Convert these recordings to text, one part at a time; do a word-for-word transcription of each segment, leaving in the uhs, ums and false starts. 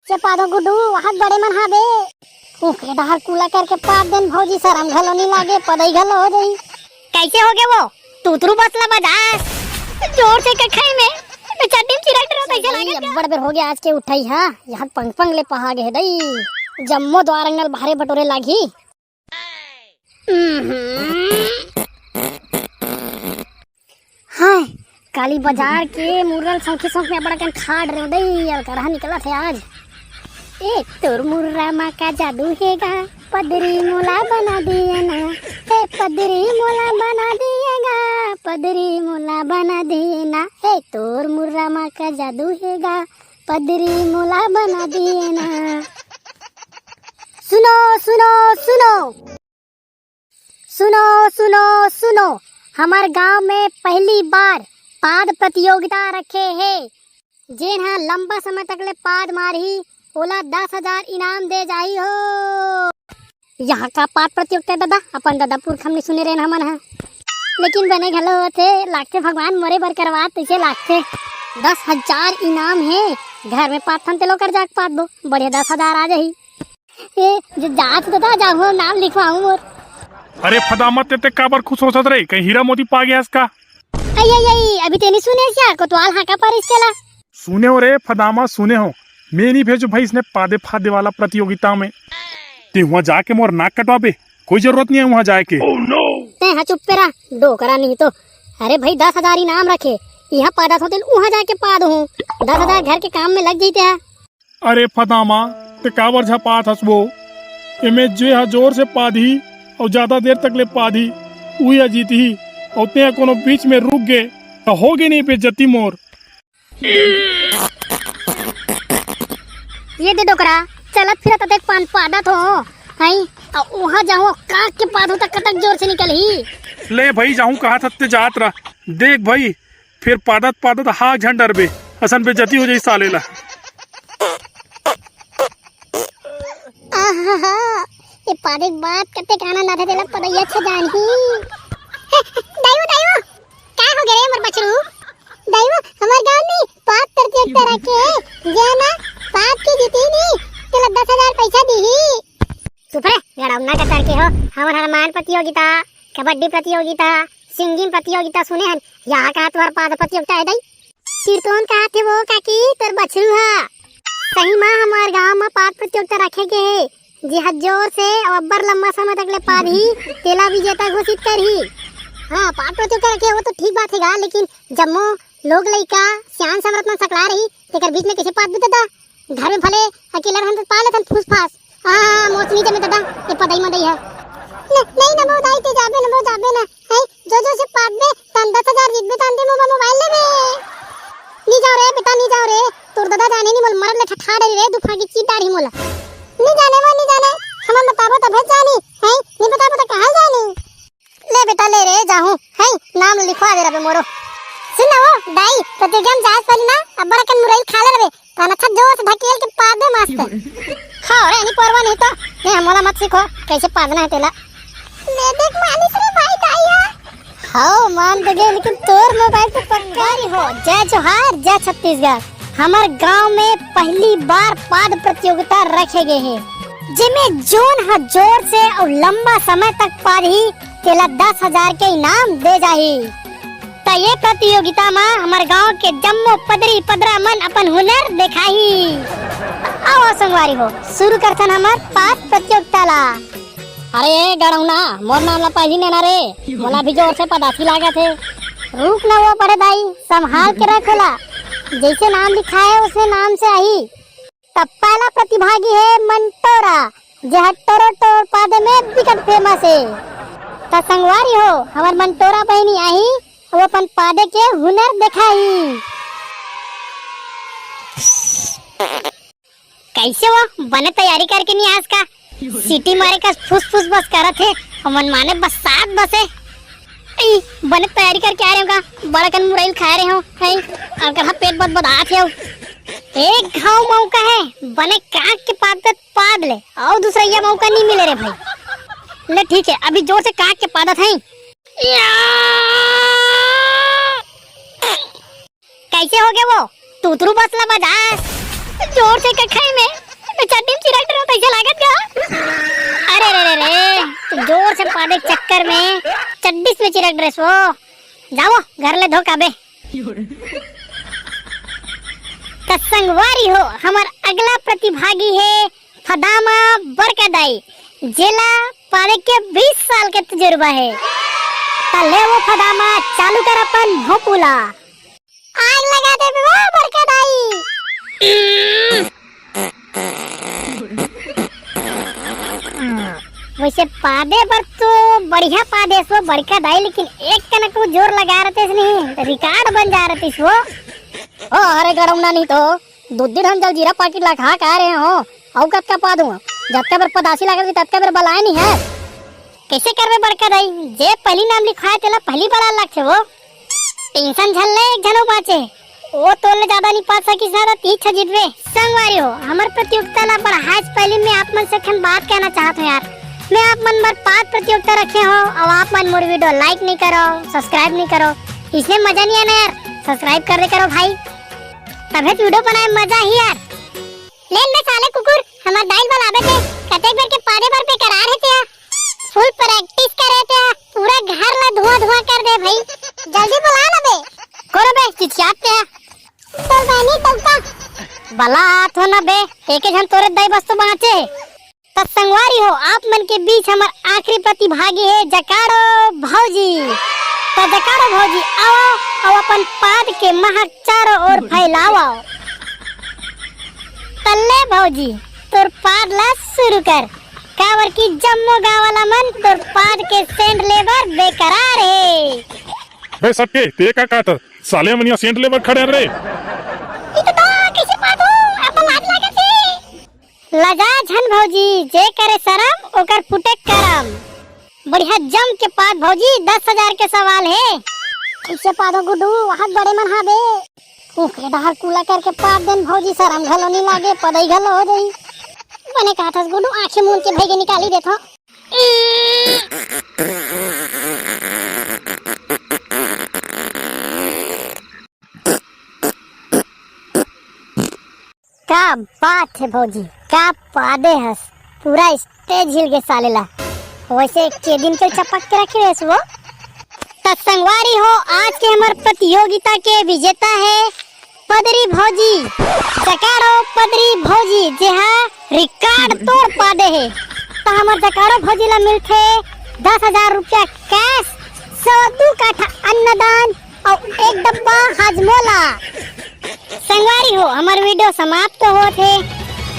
के पादो गुड्डू, वहां बड़े मन हाबे। उके डहर कुला करके पाद देन भौजी, शरम घलो नी लागे, पदई घलो हो जाई। कैसे हो गए वो? तुतरू बसला बजास। जोर से कखई में, मैं चड्डी में चिरक डरो, तैसे लागे ये का? बड़ बेर हो गया आज के उठाई, हाँ, यहाँ पंग पंग ले पहा गए दई। जम्मो द्वार अंगल भारे बटोरे लागी। हाय, काली बाजार के मुरल सौंखे सौंख में बड़ा कन खा डरे दई, अलकरहा निकलत हे आज। ए तोर मुर्रा मा का जादू हे गा, पदरी मोला बना दिए ना। ए पदरी मोला बना दिए गा, पदरी मोला बना दिए ना। ए तोर मुर्रा मा का जादू हे गा, पदरी मोला बना दिए ना। सुनो, सुनो, सुनो। सुनो, सुनो, सुनो, हमर गांव में पहली बार पाद प्रतियोगिता रखे हे। जेन ह लंबा समय तक ले पाद मारही, ओला दस हजार इनाम दे जाही हो। यहाँ का पाद प्रतियोगिता दादा, अपन दादा पुरखा म नी सुने रहेन हमन ह। लेकिन बने घलो होथे, लागथे भगवान मोरे बर करवात तइसे लागथे। दस हजार इनाम हे, घर में पाद थन तेलो कर जाके पाद दो, बढ़िया दस हजार आ जाही। ए, ज-, जात दादा, जाहूं, नाम लिखवाहूं मोर। अरे फदामा, ते, ते काबर खुश होसत रे? कहीं हीरा मोती पा गया इसका? आई, आई, आई, अभी तेनी सुने क्या? कोतवाल हाँका पारिस तेला। सुने हो रे फदामा, सुने हो। मैं नहीं भेजो भाई इसने पादे फादे वाला प्रतियोगिता में। ते वहां जाके मोर नाक कटवाबे, कोई जरूरत नहीं है वहां जाके। ते हाँ चुप पे रहा, डोकरा नहीं तो। अरे भाई, दस हजार इनाम रखे, यहाँ पादत होते, वहां जाके पाद हूँ। दस हजार घर के काम में लग जैते हैं। अरे फदामा, ते काबर झपात हस वो? एमे जे ह जोर से पादही अउ जादा देर तक ले पादही, उही ह जीतही। अउ ते ह कोनो बीच में रुक गे, त होगे नहीं बेइज्जती मोर। ये दे डोकरा, चलत फिरत अतेक पान पादत हो, हई? अउ उहाँ जाहूँ, काक के पादहूँ त कतक जोर से निकलही। ले भई, जाहूँ कहाथस ते जात रह। देख भई, फेर पादत पादत हाक झन डरबे, असन बेइज्जती हो जाही साले ला। आहाहा, ये पादे के बाद कतेक आनंद आथे, तेला पदइया अच्छा जानही। दाई वो, दाई वो, का हो गे रे मोर बछरू? दाई वो, हमर गांव में पाद प्रतियोगिता रखे हे, जे ना पाद के जीतही नी, तेला दस हजार पैसा दीही। चुप रे, गड़ौना कतर के हो। हमर हनुमान प्रतियोगिता, कबड्डी प्रतियोगिता, सिंगिंग प्रतियोगिता सुने हन, यहाँ का तुहर पाद प्रतियोगिता हे दई? फिर तोन कहा थे वो काकी, तोर बछरू हा। सही मा हमर गांव मा पाद प्रतियोगिता रखे गे हे, जे हा जोर से अउ अब्बर लंबा समय तक ले पादही, तेला विजेता घोषित करही। हाँ, पाद प्रतियोगिता रखे हे, वो तो ठीक बात हे गा, लेकिन जम्मो लोग लइका, सियान समरत मन सकला रही, तेकर बीच में कैसे पाद दे दादा? घर में भले अकेला रहन त पा लेथन फूस फास। हाँ, हाँ, मोर से नी जमे दादा, ये पदई मदई है। न-, नहीं ना, बहुत आई ते जाबे ना, बहुत जाबे ना। हैं, जो जो से पादबे, तन दस हजार जीतबे, तन दे मोबा मोबाइल लेबे। नी जाओ रे बेटा, नी जाओ रे। तोर दादा जाने नी मोल मरब ले ठठा डरी रे, दू फांकी चीर डारी मोला। नी जाने वो, नी जाने। हमन बताबो तभे जानी, हैं? नी बताबो त कहाँ जानी? ले बेटा, ले रे, जाहूं, हैं, नाम लिखवा दे रबे मोरो। सुन ना वो, दाई, प्रतियोगिता में जाए से पहले ना, अब्बड़ अकन मुरई खा ले रबे, तहन अच्छा जोर से ढकेल के पाद दे मस्त। हाँ रे, नहीं परवा नहीं तो, नहीं, हमला मत सीखो, कैसे पादना है तेला। ले देख मानिस रे भाई दाई हा। हाँ, मान तो गए, लेकिन तोर मोबाइल तो पक्का नहीं हो। जय जोहार, जय छत्तीसगढ़। हमर गांव में पहली बार पाद प्रतियोगिता रखे गए हे, जेमे जोन ह जोर से अउ लंबा समय तक पादही, तेला दस हजार के इनाम दे जाही। त ये प्रतियोगिता म हमर गांव के जम्मो पदरी पदरा मन अपन हुनर देखाही। आओ संगवारी हो, शुरू करथन हमर पाद प्रतियोगिता ला। अरे ए गड़ौना, मोर नाम ला पहिली लेना रे, मोला भी जोर से पदासी लागत हे। रुक न वो बड़े दाई, संभाल के रख ओला, जैसे नाम लिखा है उसने नाम से आही। त पहला प्रतिभागी हे मंटोरा, जे ह टोरो टोर पादे में बिकट famous हे। त संगवारी हो, हमर मंटोरा बहिनी आही, वो अपन पादे के हुनर देखाही। कैसे वो बने तैयारी करके नहीं आज का? सीटी मारे का फुस फुस बस करत हे, अउ मन माने बस सात बसे। ई, बने तैयारी करके आ रहे हो का? बड़ा कन मुरई खाए रहे हो, हैं? अउ कहा पेट बद बदात हे। एक घाव मौका है, बने काट के पाद पाद ले, अउ दूसरा ये मौका नहीं मिले रे भाई। ले ठीक है, अभी जोर से काट के पादत हैं। या! कैसे हो गया वो? तुतरू बसला बजास। जोर से कखई में। पादे के चक्कर में चड्डी में चिरक ड्रेस वो। जावो, घर ले धो काबे। त संगवारी हो, हमर अगला प्रतिभागी हे फदामा बड़का दाई, जेला पादे के बीस साल के तजुर्बा हे। त ले वो फदामा, चालू कर अपन भोंपू ला। आग लगा देबे वो बड़का दाई। वैसे पादे बर तो बढ़िया पादेस वो बड़का दाई, लेकिन एक कनक वो जोर लगा रहतेस नहीं, रिकॉर्ड बन जा रहतेस वो। ओ, अरे गड़ौना नहीं तो, दू दिन हम जलजीरा पाकिट ला खा के आए रहे हो, अउ कतका पादूं? जतका बेर पदासी लागत रही, ततका बेर बलाए नहीं हे। कैसे करबे बड़का दाई, जे पहली नाम लिखवाए तेला पहली बलाए लागथे वो। टेंशन झन ले, एक झन अउ बाँचे। वो तोर ले ज्यादा नहीं पाद सकिस ना, त तीच ह जीतबे। संगवारी हो, हमर प्रतियोगिता ला बढ़ाए से पहली मैं आप मन से एक ठन बात कहना चाहत हूँ यार। मैं आप मन बर पाद प्रतियोगिता रखे हो, अउ आप मन मोर वीडियो like नहीं करो, subscribe नहीं करो, इसमें मजा नहीं आना यार। Subscribe कर दे करो भाई, तभे तो वीडियो बनाए मजा ही यार। लेन बे साले कुकुर, हमर दाई ल बलाबे ते, कतेक बेर के पादे बर बेकरार हे तेहा। Full practice करे तेहा, पूरा घर ला धुआं धुआं कर दे भाई। जल्दी बुला ना बे। कोन बे चिचियात तेहा? तोर बहिनी तौका। बलात हो ना बे, एके झन तोरे दाई बस तो बाँचे। त संगवारी हो, आप मन के बीच हमर आखिरी प्रतिभागी हे जकाड़ो भौजी। त जकाड़ो भौजी, आओ, अउ अपन पाद के महक चारों ओर फैलाओ। त ले भौजी, तोर पाद ला शुरू कर, काबर कि जम्मो गाँव वाला मन तोर पाद के सेंट ले बर बेकरार हे। बे सटके, ते का कहत? साले मन इहाँ सेंट ले बर खड़े हन रे। ई तो, तो कैसे पादू? अब लाज लागत हे। लजा झन भौजी, जे करे शरम, ओकर फुटे करम। बढ़िया जम के पाद भौजी, दस हजार के सवाल हे। कैसे पादो गुड्डू, हाथ बड़े मन हाबे। ऊपरे डहर कूला करके पाद देन भौजी, शरम घलो नहीं लागे, पदई घलो हो जाई। बने कहत हस गुड्डू, आँखी मूंद के भैगे निकाली देथो। का बात हे भौजी, का पादे हस, पूरा stage हिल गे साले ला। वैसे के दिन के चपक के रखे रेस वो। त संगवारी हो, आज के हमर प्रतियोगिता के विजेता हे पदरी भौजी, जकाड़ो पदरी भौजी, जेहा record तोड़ पादे हे। त हमर जकाड़ो भौजी ला मिलथे दस हजार रुपया cash, सौ दू काठा अन्नदान अउ एक डब्बा हाजमोला। संगवारी हो, हमर video समाप्त होत हे,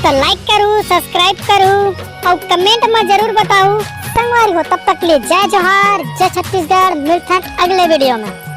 त like करू, subscribe करू अउ comment म जरूर बताऊ। संगवारी हो, तब तक ले जय जोहार, जय छत्तीसगढ़, मिलथन अगले video में।